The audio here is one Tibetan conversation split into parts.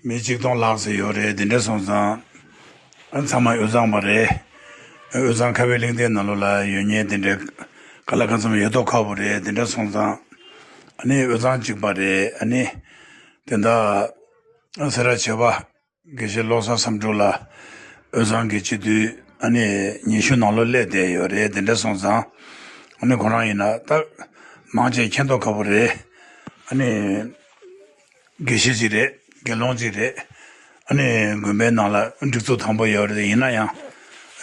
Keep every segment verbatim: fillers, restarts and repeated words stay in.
མི་གཅིག་སྟོང་ལྷག་ཙམ་ཡོད་རེད། དེ་འདྲ་སོང་ཙང་ཨ་ཚང་མ་དབུས་གཙང་པ་རེད། དབུས་གཙང་ཁ་བའི་གླིང་རྟའི་ནང་ལོགས་ལ་ཡོད་མཁན་དེ་འདྲ་ག་ལ་གང་འཚམ་ཡོད་མདོག་ཁ་པོ་རེད། དེ་འདྲ་སོང་ཙང་ཨ་ནི་དབུས་གཙང་གཅིག་པ་རེད། ཨ་ནི་དེ་འདྲ་སེ་ར་བྱེས་པ་དགེ་བཤེས་བློ་བཟང་བསམ་འགྲུབ་ལ་དབུས་གཙང་གི་སྤྱི་འཐུས་ཨ་ནི་ཉི་ཤུ་ནང་ལོགས་སླེབས་བསྡད་ཡོད་རེད། དེ་འདྲ་སོང་ཙང་ཨ་ནི་ཁོ་རང་ཡིན་ན་ད་མང་ཆེ་མཁྱེན་མདོག་ཁ་པོ་རེད། ཨ་ནི་དགེ་བཤེས་ཅིག་རེད། དགེ་སློང་ཅིག་རེད། ཨ་ནི་དགོན་པའི་ནང་ལ་སྒྲིག་འཛུགས་དང་པོ་ཡོད་རེད། ཡིན་ན་ཡང་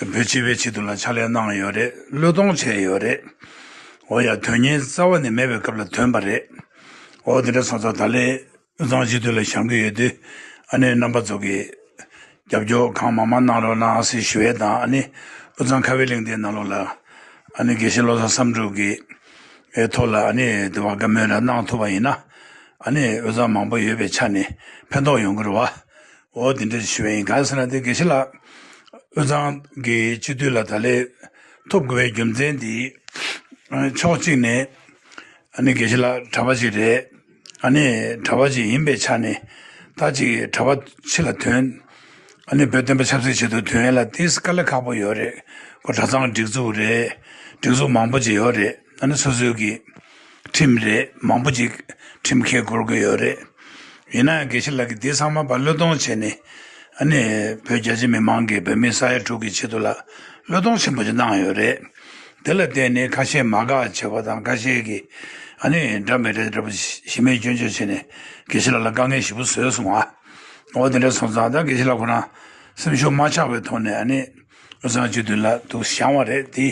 བོད་སྤྱི་པའི་ཆེད་དུ་ལ་ཕྱག་ལས་གནང་ཡོད་རེད། བློས་གཏོང་བྱས་ཡོད་རེད། འོ་ཡ། དོན་གཉེར་རྩ་བ་ནས་མེད་པའི་སྐབས་ལ་ཐོན་པ་རེད། འོ་དེ་འདྲ་སོང་ཙང་ད་ལན་དབུས་གཙང་སྤྱི་འཐུས་ལ་བཞེངས་ཀྱི་ཡོད་དུས་ཨ་ནི་རྣམ་པ་ཚོ་གིས་རྒྱབ་སྐྱོར་གང་མང་མང་གནང་རོགས་གནང་ཟེར་ཞུ་ཡས་དང་། ཨ་ནི་དབུས་གཙང་ཁ་བའི་གླིང་རྟའི་ནང་ལོགས་ལ་ཨ་ནི་དགེ་བཤེས་བློ་བཟང་བསམ་འགྲུབ་ཀྱི་ཨེ་ཐོག་ལ་ཨ་ནི་དེ་བ་བཀའ་མོལ་ར་གནང་ཐུབ་པ་ཡིན་ན་ཨ་ནི་དབུས་གཙང་མང་པོ་ཡོད་པའི་ཆ་ནས་ཕན་ཐོགས་ཡོང་གི་རེད་བ། འོ་དེ་འདྲ་ཞུ་བ་ཡིན། གང་ཟེར་ན་དེ་དགེ་བཤེས་ལགས་དབུས་གཙང་གི་སྤྱི་འཐུས་ལ་ད་ལན་ཐོབ་དགོས་པའི་རྒྱུ་མཚན་དེ་ཕྱོགས་གཅིག་ནས་ཨ་ནི་དགེ་བཤེས་ལགས་གྲྭ་པ་ཅིག་རེད། ཨ་ནི་གྲྭ་པ་ཅིག་ཡིན་པའི་ཆ་ནས་ད་ཅིག་གྲྭ་པ་ཕྱི་ལ་ཐོན། ཨ་ནི་བོད་བསྟན་པ་ཆབ་སྲིད་ཆེད་དུ་ཐོན་ཡས་ལ་ཏིས་དཀའ་ལས་ཁག་པོ་ཡོད་རེད། ཁོ་གྲྭ་ཚང་སྒྲིག་འཛུགས་རེད། སྒྲིག་འཛུགས་མང་པོ་ཅིག་ཡོད་རེད། ཨ་ནི་སོ་སོའི་གི་ཁྲིམས་རེད། མང་པོ་ཅིག་ཁྲིམས་འགལ་འཁུར་གི་ཡོད་རེད། ཡིན་ན་ཡང་དགེ་བཤེས་ལགས་ཀྱིས་འདི་ཚང་མ་ཕར་བློས་གཏོང་བྱས་ནས་ཨ་ནི་བོད་རྒྱ་ཆེ་མི་མང་གི་བོད་མི་ས་ཡ་དྲུག་གི་ཆེད་དུ་ལ་བློས་གཏོང་ཆེན་པོ་ཅིག་གནང་ཡོད་རེད། དེ་ལ་བརྟེན་ནས་ཁ་ཤས་མ་དགའ་བྱས་པ་དང་ཁ་ཤས་ཀྱིས་ཨ་ནི་འདྲ་མི་འདྲ་འདྲ་པོ་ཞི་མོལ་སྐྱོན་བརྗོད་བྱས་ནས་དགེ་བཤེས་ལགས་ལ་དཀའ་ངལ་ཞེ་པོ་བཟོས་སོང་ཨ། འོ་དེ་འདྲ་སོང་ཙང་ད་དགེ་བཤེས་ལགས་ཁོ་རང་སེམས་ཤུགས་མ་ཆག་པའི་ཐོག་ནས་ཨ་ནི་དབུས་གཙང་སྤྱི་འཐུས་ལ་འདུག་བཞེངས་པ་རེད། དེ་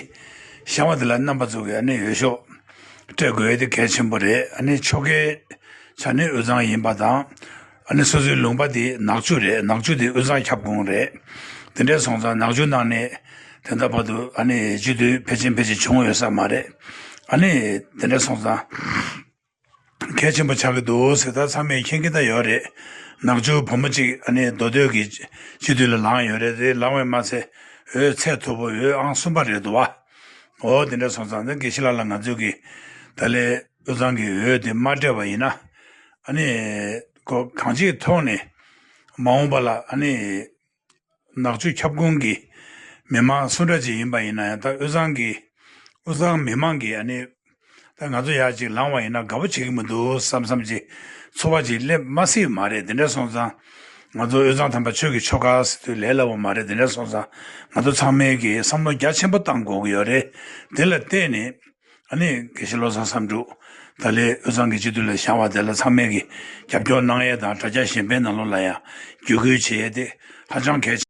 བཞེངས་པ་དེ་ལ་རྣམ་པ་ཚོ་གིས་ཨ་ནི་འོས་ཤོག་སྤྲད་དགོས་དེ་གལ་ཆེན་པོ་རེད། ཨ་ནི་ཆོལ་ཁའི་ཆ་ནས་དབུས་གཙང་ཡིན་པ་དང་། ཨ་ནི་སོ་སོའི་ལུང་པ་དེ་ནག་ཆུ་རེད། ནག་ཆུ་དེ་དབུས་གཙང་ཁྱབ་ཁོངས་རེད། དེ་འདྲ་སོང་ཙང་ནག་ཆུ་ནང་ནས་དེ་འདྲ་བར་དུ་ཨ་ནི་སྤྱི་འཐུས་ཕལ་ཆེར་ཕལ་ཆེར་བྱུང་ཡོད་ས་མ་རེད། ཨ་ནི་དེ་འདྲ་སོང་ཙང་། གལ་ཆེན་པོ་ཆགས་ཀྱི་འདུག་ཟེར་ད་ཚང་མས་མཁྱེན་གྱི་ད་ཡོད་རེད། ནག་ཆུ་བུ་མོ་གཅིག་ཨ་ནི་མདོ་སྟོད་ཀྱི་སྤྱི་འཐུས་ལ་ལངས་ཡོད་རེད། དེ་ལངས་པས་མ་ཚད་འོས་ཚད་མཐོ་པོ་འོས་ཨང་གསུམ་པ་རེད་འདུག་བ། འོ་དེ་འདྲ་སོང་ཙང་ད་དགེ་བཤེས་ལགས་ལ་ང་ཚོས་ཀྱི་ད་ལན་དབུས་གཙང་གི་འོས་དེ་མ་སྤྲད་པ་ཡིན་ན་ཨ་ནི་ཁོ་གང་ཅིའི་ཐོག་ནས་མ་འོངས་པ་ལ་ཨ་ནི། ནག་ཆུ་ཁྱབ་ཁོངས་ཀྱི་མི་མང་སུ་འདྲ་ཅིག་ཡིན་པ་ཡིན་ན་ཡང་ད་དབུས་གཙང་གི་དབུས་གཙང་མི་མང་གིས་ཨ་ནི་ད་ང་ཚོ་ཡར་ཅིག་ལངས་པ་ཡིན་ན་དགའ་པོ་བྱེད་ཀྱི་མི་འདུག་བསམ་བསམ་ཅིག་ཚོར་བ་ཅིག་སླེབས་མ་སྲིད་མ་རེད། དེ་འདྲ་སོང་ཙང་ང་ཚོ་དབུས་གཙང་དམ་པ་ཆོས་ཀྱི་ཆོལ་ཁ་ཟེར་དུས་ལས་སླ་པོ་མ་རེད། དེ་འདྲ་སོང་ཙང་ང་ཚོ་ཚང་མས་ཀྱི་བསམ་བློ་རྒྱ་ཆེན་པོ་བཏང་དགོས་ཀྱི་ཡོད་རེད། དེ་ལ་བརྟེན་ནས། ཨ་ནི་དགེ་བཤེས་བློ་བཟང་བསམ་འགྲུབ་ད་ལན་དབུས་གཙང་གི་སྤྱི་འཐུས་ལ་བཞེངས་པ་དེ་ལ་ཚང་མས་ཀྱི་རྒྱབ་སྐྱོར་གནང་ཡས་དང་དྲ་རྒྱ་གཞན་པའི་ནང་ལོགས་ལ་ཡང་བརྒྱུད་སྐུལ་བྱེད་ཡས་དེ་ཧ་ཅང་གལ་ཆེ།